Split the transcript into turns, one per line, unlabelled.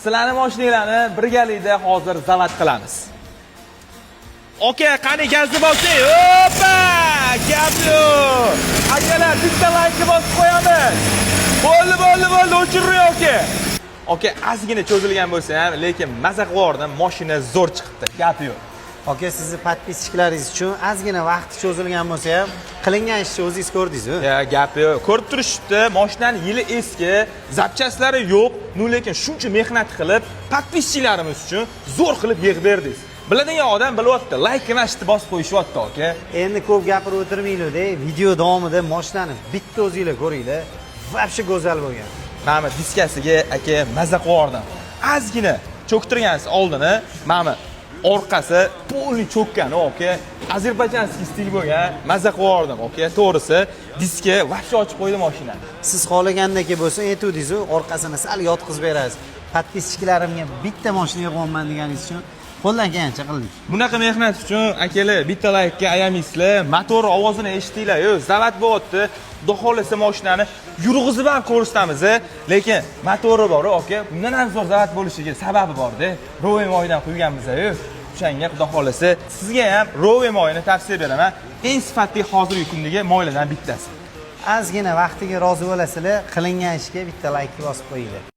Sizlarni mashinanglarni birgalikda hozir завод qilamiz. Aka, qani, gazni bosing. Опа! Gap yo'q. Akalar, bitta laykni bosib qo'yamiz. Bo'ldi, bo'ldi, bo'ldi, o'chiring, aka. Aka, ozgina cho'zilgan bo'lsa ham, lekin maza qilib yubordim. Mashina zo'r chiqibdi. Gap yo'q.
Aka, sizni подписчик laringiz uchun ozgina vaqti cho'zilgan bo'lsa ham, qilingan ishni o'zingiz ko'rdingiz-ku.
Ya, gap yo'q. Ko'rib turishibdi, mashinani yili eski, запчасть lari yo'q, ну lekin shuncha mehnat qilib, подписчик larimiz uchun zo'r qilib yig'ib berdingiz. Biladigan odam bilyapti, layk emasni bosib qo'yishyapti, aka.
Endi ko'p gapirib o'tirmaylik-da, video davomida mashinani bitta o'zinglar ko'ringlar. Вообще go'zal bo'lgan.
Mana diskasiga, aka, maza qilib yubordim. Ozgina cho'ktirgansiz oldini, mana orqasi полный cho'kkani, aka. Азербайджанский стиль bo'lgan, maza qilib yubordim, aka. To'g'risi, diska вообще ochib qo'ydi mashinani.
Siz xohlagandek bo'lsa, aytuvdingiz-u, orqasini sal yotqizib berasiz. Подписчик larimga bitta mashina yig'yapman deganingiz uchun qo'ldan kelgancha qildik.
Bunaqa mehnat uchun, akalar, bitta laykka ayamaysizlar. Motor ovozini eshitdinglar-yu, завод bo'lyapti. Xudo xohlasa, mashinani yurg'izib ham ko'rsatamiz, lekin motori bor, aka. Bundan ham zo'r завод bo'lishiga sababi bor-da. Rowe moyidan quyganmiz-ku. O'shanga, xudo xohlasa, sizga ham Rowe moyini tavsiya beraman. Eng sifatli hozirgi kundagi moylardan bittasi.
Ozgina vaqtiga rozi bo'lasizlar, qilingan ishga bitta laykni bosib qo'yinglar.